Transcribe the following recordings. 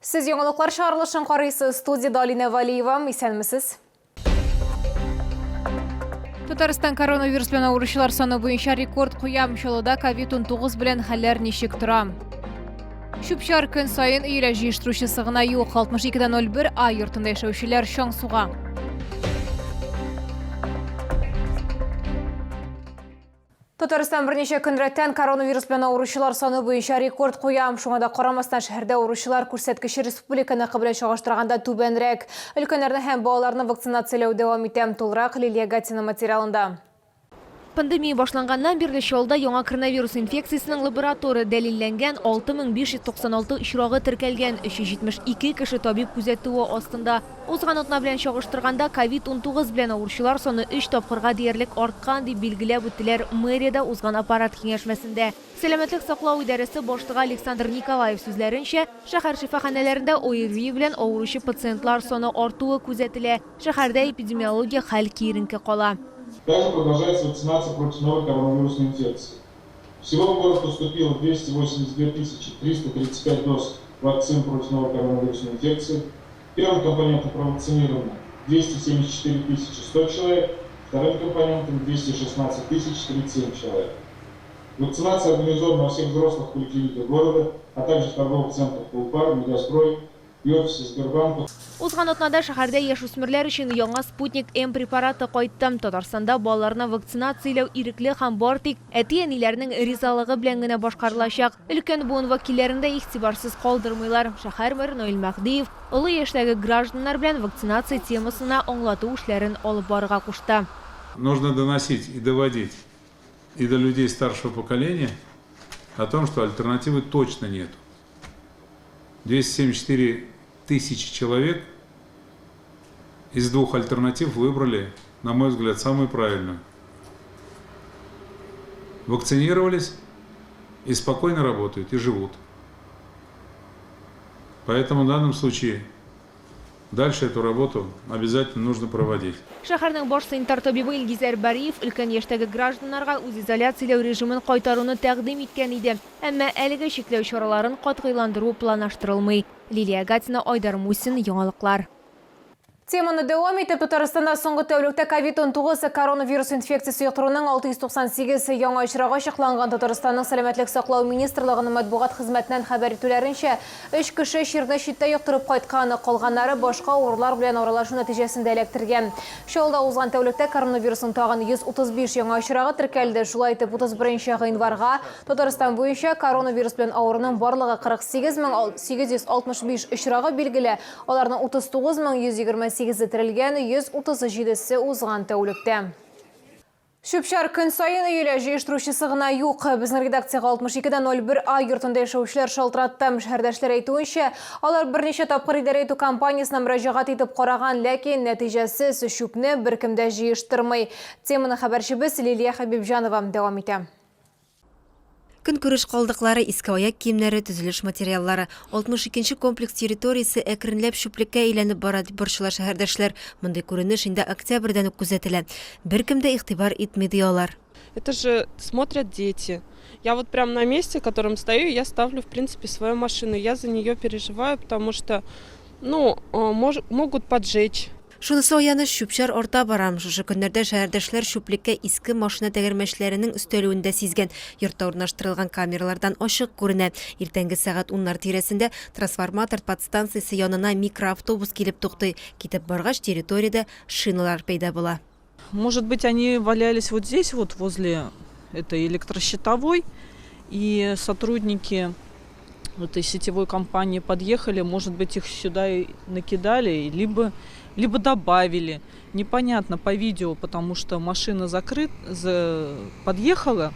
Сез яңалыклар чыгарылышын карыйсыз. Студиядә Алинә Валиева. Исәнмесез. Татарстан коронавирус белән авыручылар саны буенча рекорд куя. Чаллыда ковид-19 белән хәлләр ничек тора? Чүп-чар көн саен өелә, җыештыручысы гына юк. 62.01 А йортында яшәүчеләр чаң суга. Татарстан берничә көн рәттән коронавирус белән авыручылар саны буенча рекорд куя. Шуңа да карамастан, шәһәрдә авыручылар күрсәткече республиканыкы белән чагыштырганда түбәнрәк. Өлкәннәрне һәм балаларны вакцинацияләү дәвам итә. Тулырак Лилия Гатина материалында. Пандемия башланганнан бирле Чаллыда яңа коронавирус инфекциясенең лаборатория дәлилләнгән 6596 очрагы теркәлгән, 372 кеше табиб күзәтүе астында. Узган атна белән чагыштырганда, ковид 19 белән авыручылар саны өч тапкырга диярлек арткан, дип билгеләп үттеләр мэриядә узган аппарат киңәшмәсендә. Сәламәтлек саклау идарәсе башлыгы Александр Николаев сүзләренчә, шәһәр шифаханәләрендә ОРВИ белән авыручы пациентлар саны артуы күзәтелә, шәһәрдә эпидемиологик хәл киеренке кала. Также продолжается вакцинация против новой коронавирусной инфекции. Всего в город поступило 282 335 доз вакцин против новой коронавирусной инфекции. Первым компонентом провакцинировано 274 100 человек, вторым компонентом 216 037 человек. Вакцинация организована во всех взрослых поликлиниках города, а также в торговых центрах «Тулпар», «Мегастрой» и офисе Сбербанка. Узган атнада шәһәрдә яшүсмерләр өчен яңа Спутник-М препараты кайтты. Татарстанда балаларны вакцинацияләү ирекле һәм бары тик әти-әниләрнең ризалыгы белән генә башкарылачак. Өлкән буын вәкилләрен дә игътибарсыз калдырмыйлар. Шәһәр мэры Наил Мәһдиев олы яшьтәге гражданнар белән вакцинация темасына аңлату эшләрен алып барырга кушты. Нужно доносить и доводить и до людей старшего поколения о том, что альтернативы точно нет. 274 тысячи человек из двух альтернатив выбрали, на мой взгляд, самую правильную. Вакцинировались и спокойно работают, и живут. Поэтому в данном случае дальше эту работу обязательно нужно проводить. Шәһәрнең баш санитар табибы Илгизәр Бариев өлкән яшьтәге гражданнарга үзизоляцияләү режимын кайтаруны тәкъдим иткән иде. Әмма әлеге чикләү чараларын катгыйландыру планлаштырылмый. Лилия Гатина, Айдар Мусин, Яңалыклар. Теманы дәвам итеп, Татарстанда соңгы тәүлектә ковид-19 коронавирус инфекциясе йоктыруның 698 яңа очрагы ачыкланган. Татарстанның Сәламәтлек саклау министрлыгының матбугат хезмәтеннән хәбәр итүләренчә, өч кеше чирне читтә йоктырып кайткан, калганнары башка авырулар белән аралашу нәтиҗәсендә эләктергән. Чаллыда узган тәүлектә коронавирусның тагын 135 яңа очрагы теркәлде. Шулай итеп, 31 гыйнварга Татарстан буенча коронавирус белән авыруның барлыгы 48 865 очрагы билгеле, аларның 39 128-е терелгән, 137 се узган тәүлектә. Чүп-чар көн саен өелә, җыештыручысы гына юк. Безнең редакциягә 62 дә 01 А йортында яшәүчеләр шалтыратты. Шәһәрдәшләр әйтүенчә, алар берничә тапкыр идарә итү компаниясенә мөрәҗәгать итеп караган, ләкин нәтиҗәсез, чүпне беркем дә җыештырмый. Теманы хәбәрчебез Лилия Хәбибҗанова дәвам итә. Көнкүреш калдыклары, иске аяк киемнәре, төзелеш материаллары. 62 нче комплекс территориясе әкренләп чүплеккә әйләнеп бара, дип борчыла шәһәрдәшләр. Мондый күренеш инде октябрьдән үк күзәтелә. Беркем дә игътибар итми, ди алар. Это же смотрят дети. Я вот прям на месте, в котором стою, я ставлю, в принципе, свою машину. Я за нее переживаю, потому что, ну, могут поджечь. Шунысы аяныч, чүп-чар арта бара. Шушы көннәрдә шәһәрдәшләр чүплеккә иске машина тәгәрмәчләренең өстәлүен дә сизгән. Йортта урнаштырылган камералардан ачык күренә, иртәнге сәгать уннар тирәсендә трансформатор подстанциясе янына микроавтобус килеп туктый. Китеп баргач, территориядә шиналар пәйда була. Может быть, они валялись вот здесь вот, возле этой электрощитовой, и сотрудники этой сетевой компании подъехали, может быть, их сюда и накидали, либо добавили. Непонятно по видео, потому что машина закрыт, за, подъехала,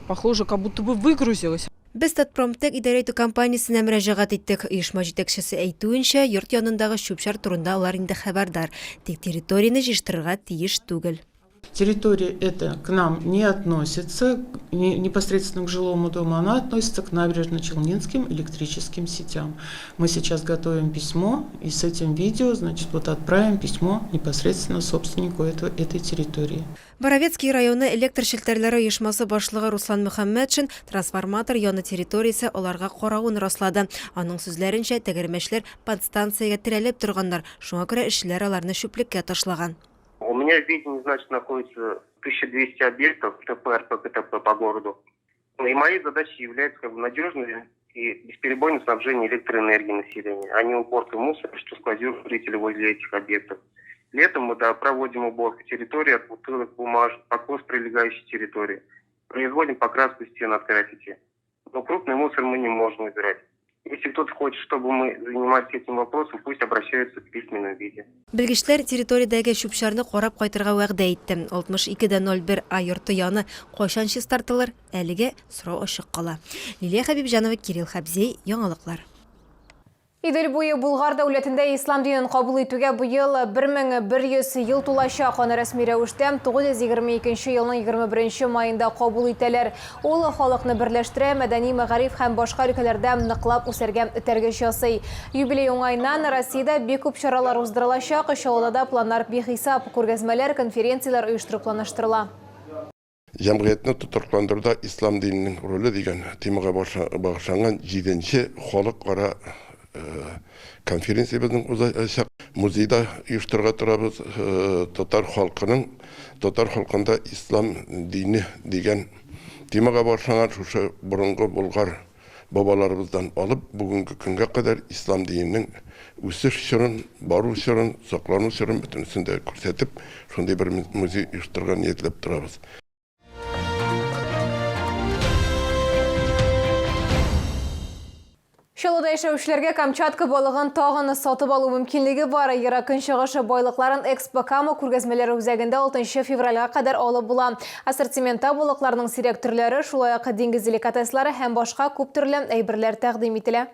похоже, как будто бы выгрузилась. Без Татпромтек идарә итү компаниясенә мөрәҗәгать иттек. Оешма җитәкчесе әйтүенчә, йорт янындагы чүп-чар турында алар инде хәбәрдар. Тик территорияне җыештырырга тиеш түгел. Территория эта к нам не относится, непосредственно к жилому дому, она относится к набережно-челнинским электрическим сетям. Мы сейчас готовим письмо и с этим видео, значит, вот отправим письмо непосредственно собственнику этой территории. Боровецкий районы электр челтәрләре оешмасы башлыгы Руслан Мөхәммәтшин трансформатор яны территориясе аларга каравын раслады. Аның сүзләренчә, тәгәрмәчләр подстанциягә терәлеп торганнар, шуңа күрә эшчеләр аларны чүплеккә ташлаган. У меня в ведении, значит, находится 1200 объектов ТП, РП, КТП по городу. И моей задачей является как бы надежное и бесперебойное снабжение электроэнергии населения, а не уборка мусора, что складируют жители возле этих объектов. Летом мы, да, проводим уборку территории от бутылок, бумажек, покос прилегающей территории. Производим покраску стен от граффити. Но крупный мусор мы не можем убирать. Если кто-то хочет, чтобы мы занимались этим вопросом, пусть обращаются в письменном виде. Белгечләр территориядәге чүп-чарны карап кайтырга вәгъдә итте. 62,01 А йорты яны кайчан чистартылыр, әлегә сорау ачык кала. Лилия Хәбибҗанова, Кирилл Хәбзей, Яңалыклар. Идел буе Булгар дәүләтендә ислам динен кабул итүгә быел 1100 ел тулачак. Аны рәсми рәвештә 922 елның 21 маенда кабул итәләр. Ул халыкны берләштерә, мәдәни, мәгариф һәм башка өлкәләрдә ныклап үсәргә этәргеч ясый. Юбилей уңаеннан Россиядә бик күп чаралар уздырылачак. Чаллыда да планнар бихисап, күргәзмәләр, конференцияләр оештыру планлаштырыла. Җәмгыятьне тотрыкландыруда ислам диненең роле дигән темага багышланган 7нче халыкара конференциябезнең узачак. Музейда оештырырга торабыз татар халкының, татар халкында ислам дине дигән темага багышланган шушы борынгы булгар бабаларыбыздан алып бүгенге көнгә кадәр ислам диненең үсеш чорын, бару чорын, саклану чорын бөтенесен дә күрсәтеп, шундый бер музей оештырырга ниятләп торабыз. Чаллыда яшәүчеләргә Камчатка балыгын тагын сатып алу мөмкинлеге бар. Ерак Көнчыгыш байлыкларын Экспо Кама күргәзмәләре үзәгендә 6 февральгә кадәр алып була. Ассортиментта балыкларның сирәк төрләре, шулай ук диңгез деликатеслары һәм башка күп төрле әйберләр тәкъдим ителә.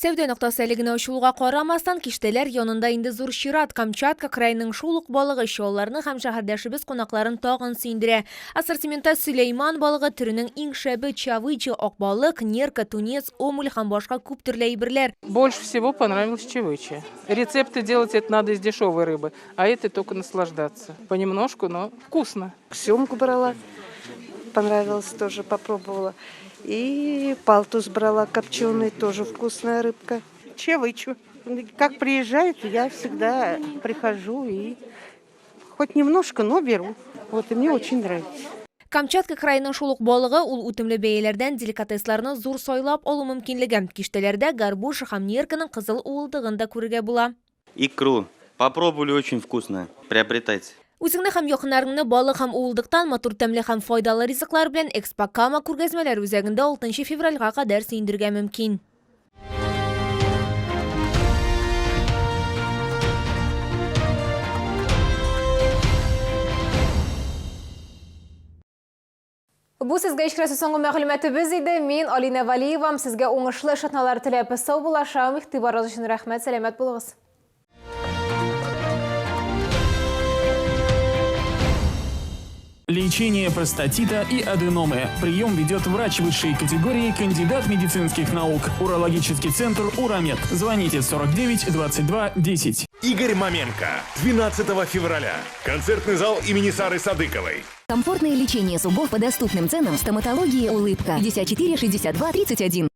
Сәүдә ноктасы әле генә ачылуга карамастан, киштәләр янында инде зур чират. Камчатка краеның шул ук балыгы чаллыларны һәм шәһәрдәшебез кунакларын тагын сөендерә. Ассортиментта Сөләйман балыгы төренең иң шәбе чавыча, ак балык, нерка, тунец, омуль һәм башка күп төрле әйберләр. Больше всего понравилось чавыча. Рецепты делать это надо из дешевой рыбы, а это только наслаждаться. Понемножку, но вкусно. Семгу брала, понравилось тоже, попробовала. И палтус брала копченый, тоже вкусная рыбка. Чавычу. Как приезжают, я всегда прихожу и хоть немножко, но беру. Вот, и мне очень нравится. Камчатка краеның шул ук балыгы ул үтемле бәяләрдән деликатесларны зур сайлап алу мөмкинлеге. Киштәләрдә горбуша һәм нерканың кызыл уылдыгын да күрергә була. Икру. Попробовали, очень вкусно. Приобретайте. Үзеңне һәм якыннарыңны балык һәм уылдыктан матур тәмле һәм файдалы ризыклар белән Экспо Кама күргәзмәләр үзәгендә 6 февральгә кадәр сөендерергә мөмкин. Бу сезгә ишкерәсе соңгы мәгълүматыбыз иде. Мин Алина Валиева, сезгә уңышлы эш атналары теләп саубуллашам. Игътибарыгыз өчен рәхмәт, сәламәт булыгыз. Лечение простатита и аденомы. Прием ведет врач высшей категории, кандидат медицинских наук. Урологический центр «Урамед». Звоните 49 22 10. Игорь Маменко. 12 февраля. Концертный зал имени Сары Садыковой. Комфортное лечение зубов по доступным ценам в стоматологии «Улыбка». 54 62 31.